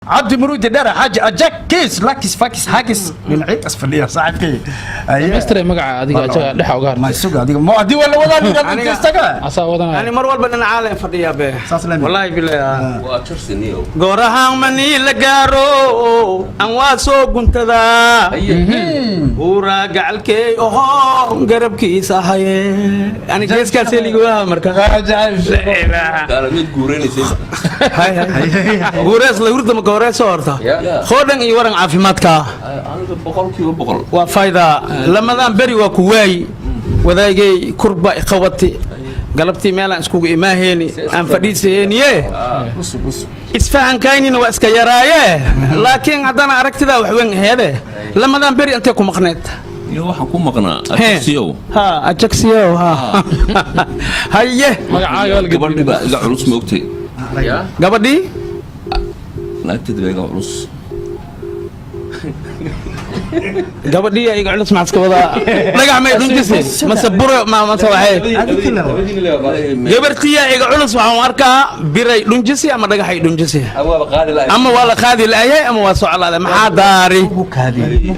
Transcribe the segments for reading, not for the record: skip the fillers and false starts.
Cabdi Muruudi Dheere, Xaaji Ajakis, Lakis, Fakis, Hakis, dhinacii is fadhiya saaxiibkay. Dhameystire magaca adiga, ajaga dhexa uga Ma hartay. Suga adiga, ma haddii waa la wadaa istaga. Asaa wadanaya. Ani mar walba dhinacaaleen fadhiyaa be. Saas leeyahay. Wallaahi bilaahi. Waa jarsiniyo. Goorahaan manii la gaaro aan waa soo guntadaa, huuraa gacalkeey oho garabkiisa haye, ani geeskaas heligaa marka. Kaala mid guuranaysay. Guurees la hurda ma gooreesoo horta? Khoodhan iyo waran caafimaadka? Aniga 100%. Waa fayda lamadaan beri waa ku waayi wadaagay, kurba iqawati galabtii meelaan iskugu imaaheeni aan fadhiisaheeniye, isfahankaynina waa iska yaraaye, laakiin haddana aragtidaa wax weyn aheede. Lamadaan beri intay ku maqneed? Iyo waxaan ku maqnaa ajaxiyow. Ha, ajaxiyow, ha, haye. Magacaaga waa la Gabadhii baa iga culus, moogtay? Gabadhii? Naagteeda baa iga culus. Gabadhii iga culus, maxaa iska wadaa? Dhagax may dhunjisi mase buro mase waxay? Gabartiya iga culus, waxaan u arkaa biray dhunjisi ama dhagaxay dhunjisi, ama waa la qaadi la'yahay ama waa socolaada, maxaa daari?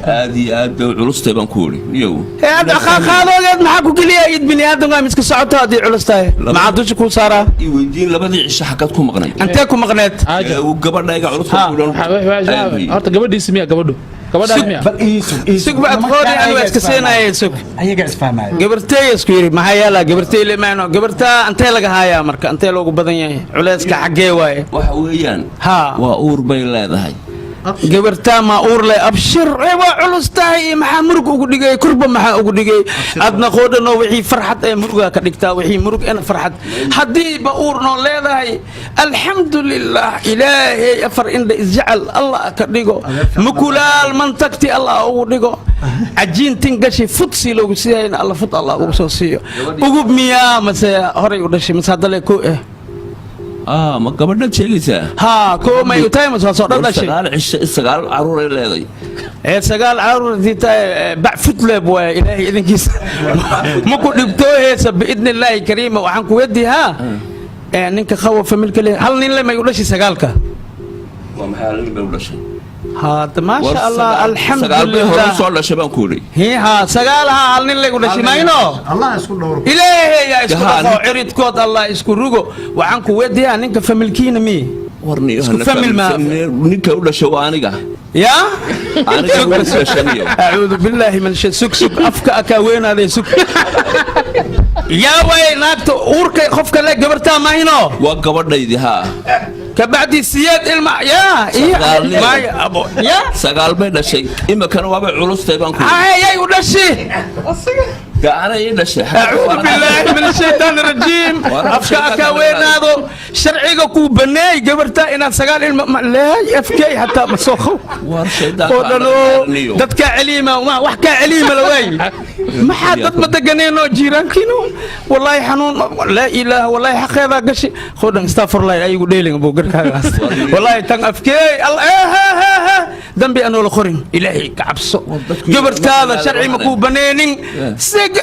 Aad iyo aad bay u culustay baan ku idhi niyow. Qaadoogeed maxaa ku geliya? Id bini aadamka miska socoto haddii culus tahay, maxaa dusha kuu saaraa? I weydiin, labadii cisho xagad ku maqnay? Intee ku maqneed? Aaja. Gabadha iga culus baan ku idhi. Horta gabadhiisi miya? Gabadhu gabadhaas miya? Bal iisug, iisug. Sug baad qoori, anu waa iska seenaya, sug. Ayaga isfahmaya. Gabarteey isku yidhi, maxaa yeelaa gabarteey lemaano? Gabartaa intee laga haayaa marka? Intee loogu badan yahay culeyska, xaggee waaye? Waxa weeyaan, waa uur bay leedahay. Gabartaa maa uur leh? Abshir, ee waa culus tahay iyo maxaa murug ugu dhigay? Kurba maxaa ugu dhigay? Adna qoodhanoo wixii farxad ee murugaa ka dhigtaa, wixii murug ena farxad. Haddiiba uur noo leedahay, alxamdulilah, ilaahay afar indha isjecel Allah ka dhigo, mukulaal mantagti Allah ugu dhigo, cajiin tin gashi fud sii loogu siiyayna alla fud Allah ugu soo siiyo. Ugub miyaa mase horay u dhashay mase haddale ko eh? Ah, ma gabadhaad sheegaysaa? Haa, koo may u tahay mase waa soo War dhashay? 9 cisho, 9 caruuray leeday. Ee 9 caruur bac futleeb waay, ilaahay idinkiisa ma ku dhibtooheysa biidni illaahi kariima. Waxaan ku weydiihaa ee ninka qaba familka le, hal nin le may u dhashay sagaalka? Waa maxay, hal nin bay u dhashay? Hada maasha Allah. 9 bay hore Alxamdulilah. soo dhashay baan ku idhi. Ha, 9, ha, hal nin le u dhashay mayno? Allah isku dhowro. Ilaahay yaa isku Yahaa, dhaqo ciridkood, Allah isku rugo. Waxaan ku weydiiyaa, ninka familkiina miye? Warniyo. Isku famil ma- Ninka u dhashay waa aniga. Yaa? Aniga u dhashaniyo. Acuudu billaahi min shay, sug, sug, afka akaa weynaaday, sug. Yaa way naagta uurka qofka le, gabartaa mahino? Waa gabadhaydii, haa. Kabacdi siyeed ilma yaa iyo 9 nin. Maya abo yaa. 9 bay dhashay, imikana waabay culustay baan ku idhi. Ayay u dhashi? Dee anay ii dhashay. Acuudu billaahi min ashaytaan rajiim. Afka akaa weynaado, sharciga kuu baneey gabartaa inaad 9 ilma laay afkey xataa ma soo qow. War shaydaanka. Oo dhan oo Niyo. Dadkaa celiima wax kaa celiima la waayi, maxaa dad ma deganeenoo jiiraankiino? Wallaahi xanuun, laa ilaaha, wallaahi xaqeedaa gashi qodhan. Astafurlahi, ayagu dheelin buu garkaagaas. Wallaahi tan afkeey dambi anoo la qorin, ilaahay ka cabso. Dadku Gabartaada sharci ma kuu baneenin sig.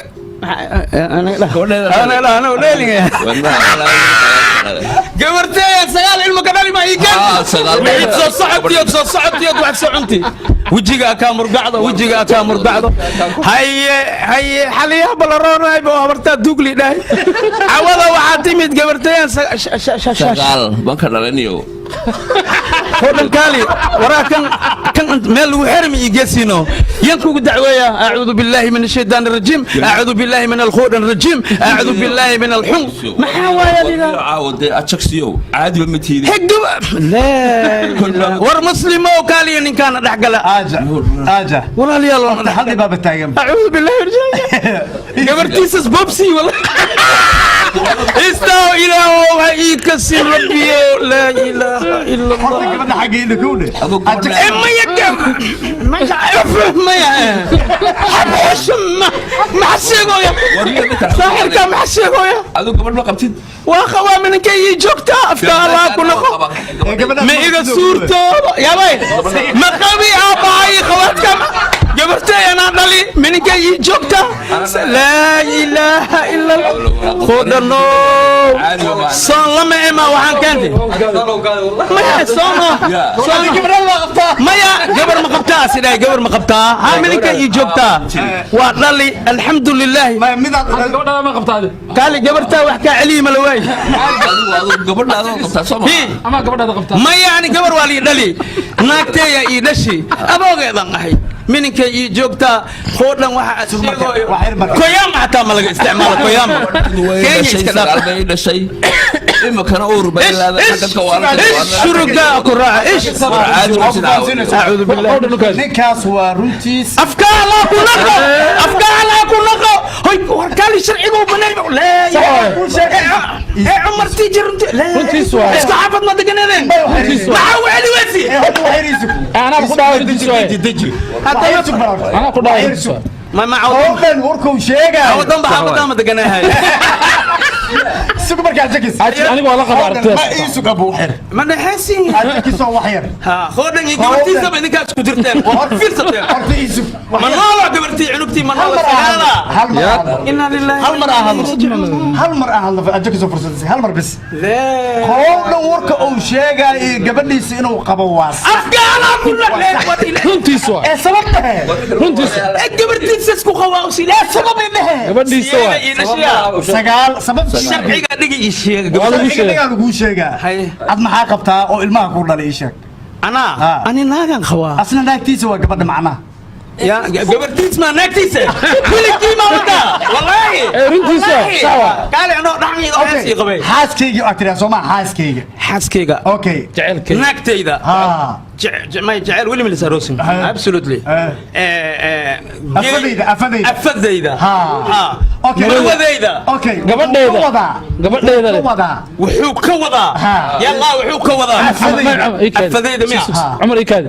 Gabarteeya 9 ilmo ka dhali ma ii Ah, 9 wixii soo socotiyood soo socotiyood wax soconti, wejiga kaa murgacdo, wejiga kaa murgacdo. Haye, haye, xaliyaha balaroonay boo habartaa dugli dhahay. Cawada waxaa timid gabarteeyan. 9 baan ka dhalaniyo. Hodhan kaali waraa, kan kan meel lagu xermi ii geesino yan kugu dacweeya. Acuudu billahi min ashaytaan arajiim, acuudu billahi min alkhudan rajiim, acuudu billahi min alxun. Maxaa waaya lidaa? Caawa dee ajaxiyow caadiba ma tiidin. Hegaba laa war muslimo kaaliyo ninkaana dhex gala. Aaja, aaja. Walaalayaal, waana dhex Hal dhibaaba taagan. Acuudu billahi min gabartiisas bobsi wala istaaw, ilaahow ha ii kasi rabbiyo, laa ilaaha ila Horta Allah. Gabadha xaggeeda kow dheh. Adoo gabadha- Maya, maya, maxaa sheegoya saaxirka? Maxaa sheegoya? Adoo gabadh ma qabtid? Waa qabaa, minankay ii joogtaa, afka Allah ku noqo. Ma iga suurtoodo yaabay, ma qabi aabbahay qabaadka gabartay anaa dhali. Mininkay ii joogtaa. Laa ilaaha illa Allah. Qodhano. Soon lama ema waxaan keentay. Maya soon. Soon maya gabar ma qabtaa sidaa, gabar ma qabtaa? Ha, mininkay ii joogtaa. Waa dhali, alxamdulillaah. Maya, midaad Gabadhaada ma qabtaa adi? Kaali, gabartaa wax kaa celiyi ma la waay. Adigu gabadhaada qabtaa, soo ma? Ama gabadhaada qabtaa? Maya, ani gabar waa lii dhali, naagteeya ii dhashi, aboogeedan ahay, mininkay ii joogtaa. Qoodhan waxa aad sheegayo Wax yar marka. Koyaama xataa ma laga isticmaalo koyaama. Way Kenya dhashay, iska dhaaf. 9 bay dhashay, imikana uur bay leedahay. Dadka waa Ish, shurugaa ku raaca ish. Caadi ma jira. Acuudu billahi. Qowdhan u kaadi. Ninkaas waa runtiis. Afkaa laa ku naqo, afkaa laa ku naqo. Hoy, war kaali, sharcigu banay ee Cumar tiiji runti. Runtiis waay. Isku xaafad ma deganadeen? Runtiis waay. Maxaa u celi weysi? Horta wax yar iisug. Anaa ku dhaaway, runtiis waay. Deji. Anaa ku dhaaway, runtiis waay. Ma ma Qowdhan warkuu sheegaayo. Wadan ba xaafadaa ma deganahay. Sug markaa, Jakis. Anigu waa la qabaa Ma aragtidaas. iisug, abu, wax yar. Ma dhexaysin. Jakis oo wax yar. Ha, qoodhan iyo gabartiisaba idinkaa isku jirteen oo fiirsateen. Horta iisug. Ma noolo gabartii, cunugtii ma Hal noolo? mar aan hadlo. Sagaala. Hal mar aan hadlo. Inna lillahi. Hal mar aan hadlo. Hal mar aan hadlo. Jakis oo fursad hal mar bis. Qowdhan warka uu sheegaayo iyo gabadhiisa inuu qabo waa sax. Afgaala ku dhaqeen war ilaahay. Runtiis waay. Ee sabab dhehe. Runtiis. Ee gabartiisa isku qabaa usi ee sabab ay dhehe. Gabadhiisa waay. Sagaal sabab. Sharciga dhigi ii sheega. Waa lagu Sharciga sheegay. dhigaa laguu sheegaa. Haye. Ad maxaa qabtaa oo ilmaha kuu dhalay, ii sheeg? Anaa Ha. ani naagan qabaa. Asna naagtiisa waa gabadha macnaha. Ya gabartiis ma naagtiisa wiligii ma wada wallaahi. Ee, runtiisa waay. Sax waay. Kaale, anoo dhaxmiida waxaan sii qabay. Xaaskayga aad tiraa, soo maa xaaskayga? Xaaskayga. Okay. Jaceylkayga. Naagtayda. Ha. May, jecel weli ma lisaroosin. Ha. Absolutely. Ha. Afadayda, afadayda. Afadayda. Ha. Ha. Okay. Marwadayda. Okay. Gabadhayda. Wuxuu ka wadaa. Gabadhayda Wuxuu leh. ka wadaa. Wuxuu ka wadaa. Ha. Yallaa, wuxuu ka wadaa. Afadayda. Cumar, ii kaadi. Afadayda miya? Sus, sus. Cumar, ii kaadi.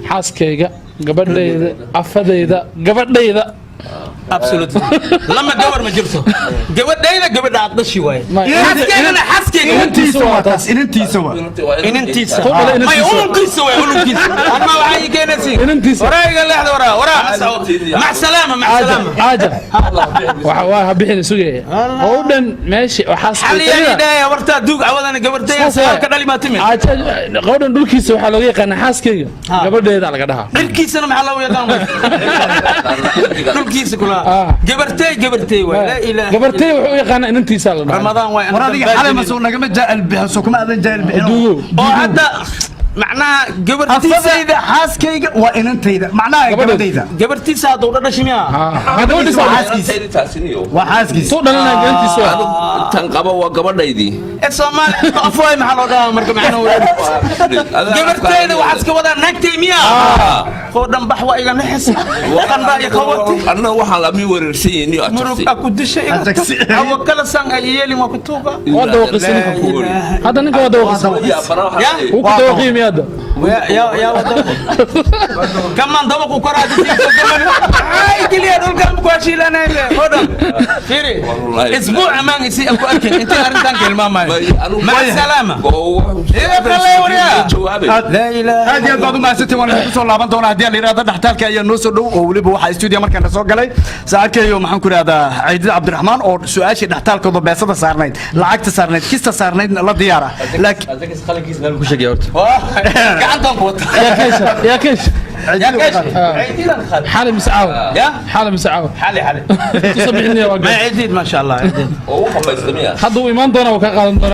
Xaaskayga, gabadhayda, afadayda, gabadhayda. Absolutely, lama gabar ma jirto. Gabadhayda, gabadha aad dhashi waaye. Xaaskaygana xaaskayga. Inantiisa waa taas, inantiisa waa. Inantiisa. Soo dhalay may inantiisa. Ulunkiisa waay, ulunkiisa anma waxaa ii keenaysi. Inantiisa. Waraa iga leexda, waraa waraa, mac salaama, mac salaama. Aaja waxa waa ha bixin, sugaya qowdhan meesha waxaa. Xaliyaa idhaaya wartaa duug cawadana gabartayda sagaalka dhali maa timid. Qowdhan dhulkiisa waxaa looga yaqaanaa xaaskayga, gabadheeda laga dhahaa. Dhulkiisana maxaa loogu yaqaan? Dhulkiisa kula. Ah. Gabartay, gabartay waay, laa ilaaha. Gabartay wuxuu u yaqaanaa inantiisa la dhahaa. Ramadaan waay. War adiga xalay masuu nagama jaa'il bixiso, kuma adan jaa'il bixin. Duugow. Oo hadda macnaha gabartiisa. Afadayda, xaaskayga waa inantayda macnaha. Gabadhayda. Gabadhayda. Gabartiisa hadduu dhadhashi miyaa? Gabadhiisa. Waa xaaskiisa, waa xaaskiisa. Soo dhalanaya inantiisa waa. Tan qaba waa gabadhaydii. Ee Soomaali af waay, maxaa loo dhahaa marka macnaha? Gabartayda waxaad iska wadaa naagtay miyaa? Oo dhan bax waa iga naxis dhaqan baa i qabatay. Anna waxaan lami wareersan yihiin iyo Murug ajagsi. a ku dishay. Ajagsi. Awa kala san ay yeelin waa ku tuuga. Waa dawaqisay ninka. Hadda ninka waa dawaqisay. Wuu ku dawaqiyey miya hadda? Ya ya wada kamaan dabaqu koraa ay keliya dhulkan ku hashiilanayne oo dhan fiiri. Wallahi. Isbuuc amaan isi aan ku arkin intii arrintan ka hilmaamayo. Maca salaama. Ee, qalay waryaa. Laa ilaaha. Aad iyo aad baad u mahadsantiin. Waan idinku soo laaban doonaa haddii la yidhahdo. Dhextaalka ayaa noo soo dhow oo weliba waxaa stuudiya markaana soo galay saaxiibkayo, maxaan ku idhahdaa, Ciidida Cabdiraxmaan, oo su-aashii dhextaalkooda beesada saarnayd, lacagta saarnayd, kista saarnayd la diyaara, laakiin Gacantan ku wata. Yaa keesha, yaa keesha. Yaa keesh ciididan qaad. Xali mise caawa? Ya. Xali mise caawa? Xali, xali. Tusoo bixinaya waa ma gaar. ciidid, ma sha Allah, ciidid. Hadda uu imaan doonaa, wuu ka qaadan doonaa.